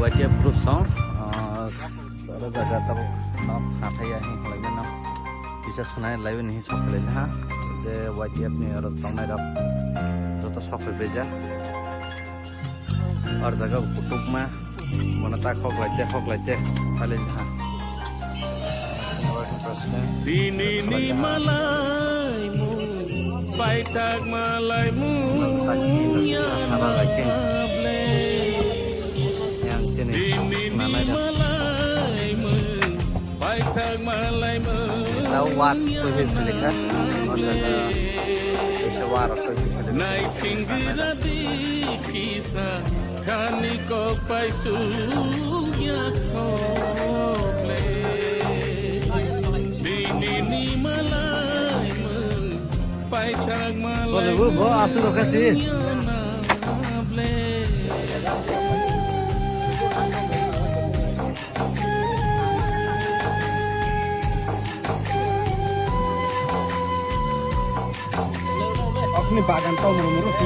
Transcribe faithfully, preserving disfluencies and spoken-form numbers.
Y T F group song, ah, oro jaga tabuk no hathai ya hing khlai mano. Kisa sunai lai ni sok khlai ha. Je Y T F ni oro tongnai rok joto sok phai beja. Oro jaga kutukma. Mona ta khok lai che, khok lai che. Khlai ha. Bini ni malai mu. Paithak malai mung ya ble. Bini ni malai mung. Paithak malai mung. Tau wat koi hoi pele ka. Kaisa war koi hoi pele ka. Nai singira di kisa. Khani kok pai suk ya khok le. Bini ni malai mung, paithak malai mung ya na ble. Okni bagan tau muru muru.